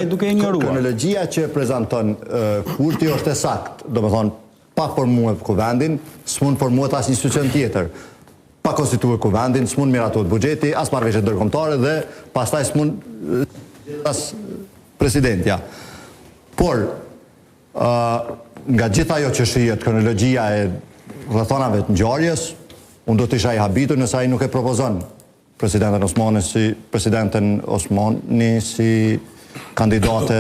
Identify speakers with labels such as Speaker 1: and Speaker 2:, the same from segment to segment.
Speaker 1: Duke injoruar.
Speaker 2: Kronologjia që prezanton Kurti është e saktë, domethënë pa formuar kuvendin, s'mund formohet asnjë institucion tjetër. Pa konstituar kuvendin, s'mund miratohet buxheti, as marrëveshjet ndërkombëtare dhe pastaj s'mund as presidentja. Por ë nga gjithë ajo që shihet kronologjia e rrethanave të ngjarjes, unë do të isha i habitur nëse ai nuk e propozon presidenten Osmani si presidenten Osmani si kandidate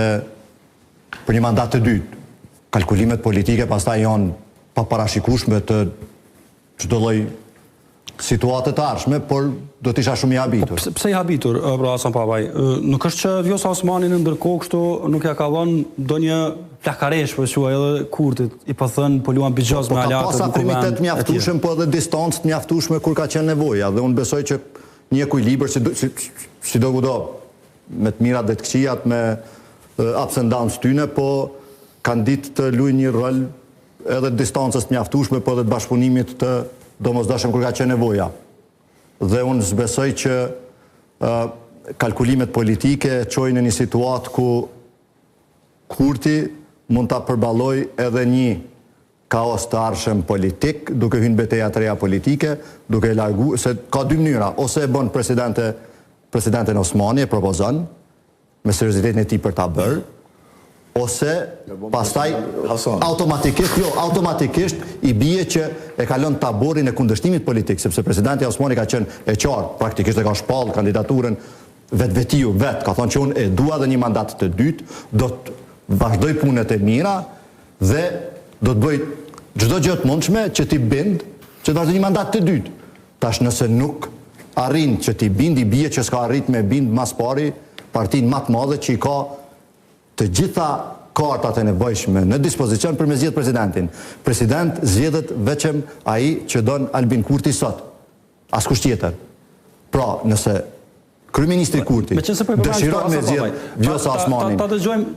Speaker 2: për një mandat të dytë. Kalkulimet politike pastaj janë paparashikueshme të çdo lloj situate të ardhshme, por do të isha shumë i habitur.
Speaker 1: Po pse, pse i habitur, pra Hasan Papaj? Nuk është që Vjosa Osmani në ndërkohë kështu nuk ja ka dhënë ndonjë Flakaresh po e quaj edhe Kurtit, i po thënë po luan bixhoz
Speaker 2: Po
Speaker 1: me
Speaker 2: ka
Speaker 1: aleatët
Speaker 2: pas
Speaker 1: në kuvend
Speaker 2: afrimitet të
Speaker 1: etj.
Speaker 2: mjaftueshëm, po edhe distancë të mjaftueshme kur ka qenë nevoja dhe unë besoj që një ekuilibër si si sido kudo me të mirat dhe të këqijat me ups and downs tyne, po kanë ditë të luajnë një rol edhe të distancës të mjaftueshme, po edhe të bashkëpunimit të domosdoshëm kur ka qenë nevoja. Dhe unë s'besoj që kalkulimet politike çojnë në një situatë ku Kurti mund ta përballojë edhe një kaos të ardhshëm politik, duke hyrë në beteja të reja politike, duke e largu, se ka dy mënyra, ose e bën presidente presidenten Osmani e propozon me seriozitetin e tij për ta bërë, ose pastaj automatikisht, jo, automatikisht i bie që e kalon taborin e kundërshtimit politik, sepse presidentja Osmani ka qenë e qartë, praktikisht e ka shpallë kandidaturën Vetvetiu vetë ka thonë që unë e dua edhe një mandat të dytë, do të vazhdoj punët e mira dhe do të bëj çdo gjë të mundshme që t'i bind që të vazhdoj një mandat të dytë. Tash nëse nuk arrin që t'i bind, i bie që s'ka arrit me bind ma s'pari partinë ma të madhe që i ka të gjitha kartat e nevojshme në dispozicion për me zgjedh presidentin. President zgjedhet veçem ai që don Albin Kurti sot. Askush tjetër. Pra, nëse kryeministri Kurti
Speaker 1: po
Speaker 2: dëshiron me zgjedh Vjosa Osmanin,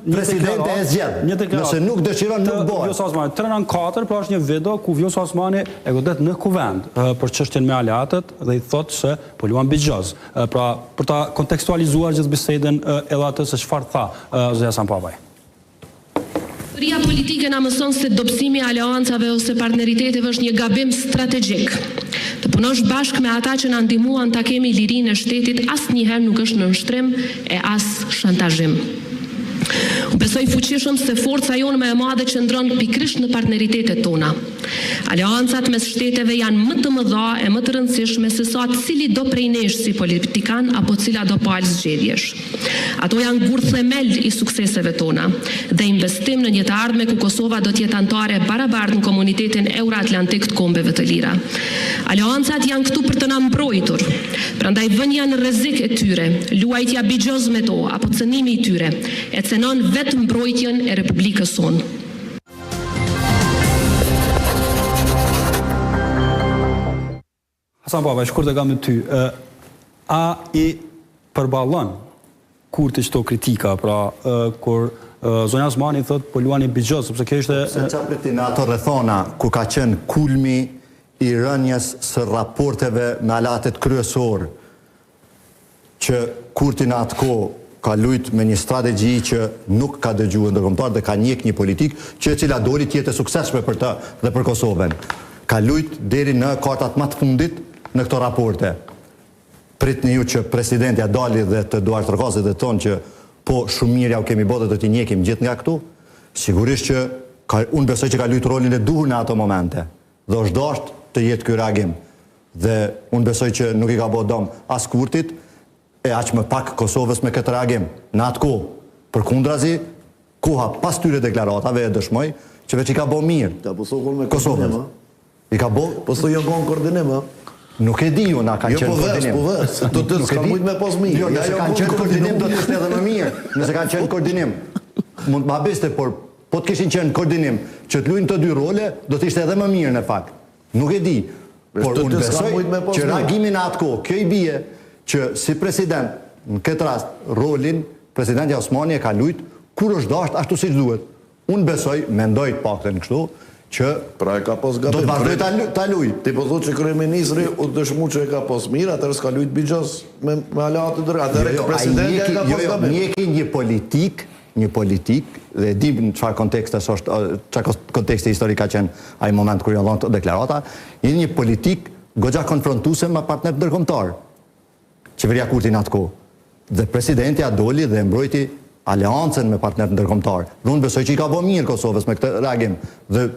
Speaker 2: presidenti e zgjedh. Nëse nuk dëshiron, nuk bëhet.
Speaker 1: Vjosa Osmani, 394, pra është një video ku Vjosa Osmani e godet në kuvend për çështjen me aleatët dhe i thotë se po luan bixhoz. Pra, për ta kontekstualizuar gjithë bisedën edhe atë se çfarë tha zoti Hasan Papaj.
Speaker 3: Historia politike na mëson se dobësimi i aleancave ose partneriteteve është një gabim strategjik. Të punosh bashkë me ata që na ndihmuan ta kemi lirinë e shtetit asnjëherë nuk është nënshtrim e as shantazhim. Unë besoj fuqishëm se forca jonë më e madhe qëndron pikërisht në partneritetet tona. Aleancat mes shteteve janë më të mëdha e më të rëndësishme se sa cilido prej nesh si politikan apo cilado palë zgjedhjesh. Ato janë gurthemel i sukseseve tona dhe investim në një të ardhme ku Kosova do të jetë anëtare e barabartë në komunitetin euroatlantik të kombeve të lira. Aleancat janë këtu për të na mbrojtur. Prandaj vënia në rrezik e tyre, luajtja bixhoz me to apo cënimi i tyre, e cenon vetë mbrojtjen e Republikës sonë.
Speaker 1: Hasan Baba, shkurt e kam me ty. A i përballon Kurti qëto kritika, pra kur zonja Osmani thotë po luani bixhoz, sepse kjo ishte
Speaker 2: Pse ça priti në ato rrethana kur ka qenë kulmi i rënies së raporteve me aleatët kryesorë që Kurti në atë kohë ka lujt me një strategji që nuk ka dëgjue ndërkombëtarët dhe ka njek një politikë që e cila doli të jetë e suksesshme për të dhe për Kosovën. Ka lujt deri në kartat ma të fundit në këto raporte. Pritni ju që presidentja dali dhe të duartrokasit dhe të thonë që po shumë mirë ja u kemi bo dhe do t'i njekim gjithë nga këtu. Sigurisht që ka, unë besoj që ka lujt rolin e duhur në ato momente. Dhe është dashtë të jetë ky reagim. Dhe unë besoj që nuk i ka bo dëm as Kurtit e aq më pak Kosovës me këtë reagim. Në atë kohë. Përkundrazi, koha pas tyre deklaratave e dëshmoi që veç i ka bo mirë Kosovës. I ka bo...
Speaker 4: Po s'u jon kon koordinim, ë?
Speaker 2: Nuk e di unë a kanë
Speaker 4: jo,
Speaker 2: qenë
Speaker 4: po
Speaker 2: koordinim.
Speaker 4: Jo, po ves, po ves, do të s'ka mujt me pas mirë.
Speaker 2: Jo, nëse kanë qenë koordinim do të ishte edhe më mirë. Nëse kanë qenë koordinim, mund të më habiste, por Po të kishin qenë në koordinim, që të luajnë të dy role, do të ishte edhe më mirë në fakt. Nuk e di. Por unë besoj që reagimi në atë kohë, kjo i bie që si president, në këtë rast, rolin presidentja Osmani e ka lujt kur është dashtë ashtu siç duhet. Unë besoj, mendoj të paktën kështu, që
Speaker 4: pra e ka pas gabim.
Speaker 2: Do të vazhdoj ta ta luaj.
Speaker 4: Ti po thotë që kryeministri u dëshmu që e ka pas mirë, atëherë s'ka lujt bixhoz me me aleatët, atëherë jo, jo, presidentja e ka pas jo, jo,
Speaker 2: gabim. Njeki një politikë. një politikë dhe e dim në çfarë kontekstesh është, çfarë konteksti historik ka qenë ai moment kur janë dhënë këto deklarata, një një politikë goxha konfrontuese me partnerët ndërkombëtar. Qeveria Kurti në atë kohë. Dhe presidentja doli dhe mbrojti aleancën me partnerët ndërkombëtar. Dhe unë besoj që i ka bo mirë Kosovës me këtë reagim. Dhe.